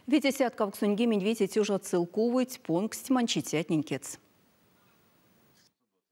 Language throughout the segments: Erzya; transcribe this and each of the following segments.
585 тёжат целковойть понгсть манчицятнень кедьс.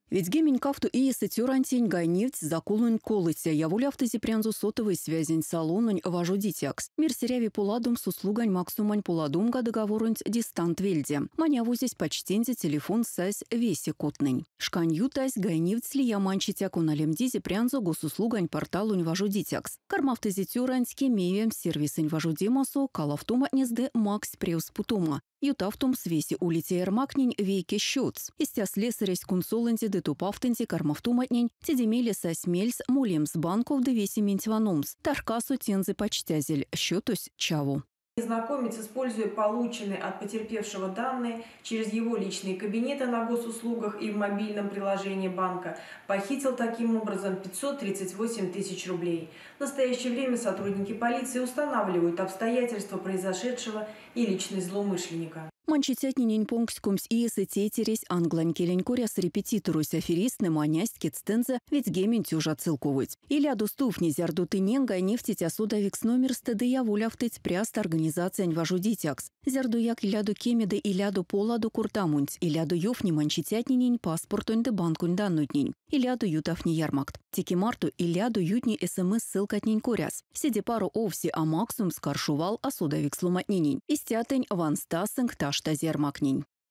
92 иесэ цёрантень гайневтсь закононь колыця, яволявтызе прянзо сотовой связень салононь важодицякс. Мерсь, эряви поладомс услугань максомань поладомга договоронть дистант вельде. Манявозесь пачтинзе телефонс сазь весе кодтнэнь. Шкань ютазь гайневтсь лия манчиця, кона лемдизе прянзо госуслугань порталонь важодицякс. Кармавтызе цёранть кемевемс сервисэнь важодемасо, калавтоматнес ды макссь превс путома. Ютавтомс весе улиця ярмактнень вейке счётс. Истя слесаресь кунсолынзе ды топавтынзе кармавтоматнень, теде мейле сась мельс молемс банков ды весементь ваномс. Таркасо тензэ пачтязель, счётось чаво. Незнакомец, используя полученные от потерпевшего данные через его личные кабинеты на госуслугах и в мобильном приложении банка, похитил таким образом 538 тысяч рублей. В настоящее время сотрудники полиции устанавливают обстоятельства произошедшего и личность злоумышленника. Манчицятненень понгсь 20 иесэ тейтересь, англань келень коряс репетиторось. Аферисттнэ манясть кедьстэнзэ 90 тёжат целковойть. Илядо стувтне, зярдо тыненк гайневтить асодавикс номерстэ ды яволявтыть пряст организациянь важодицякс. Зярдояк илядо кеме ды илядо поладо кортамонть, илядо ёвтне манчицятненень паспортонь ды банконь даннойтнень. Илядо ютавтне ярмакт. Теке марто илядо ютне СМС ссылкатнень коряс. Седе паро овсе а максомс каршо вал асодавикс ломантненень. Истя тынь ванстасынк таштазь ярмактнень.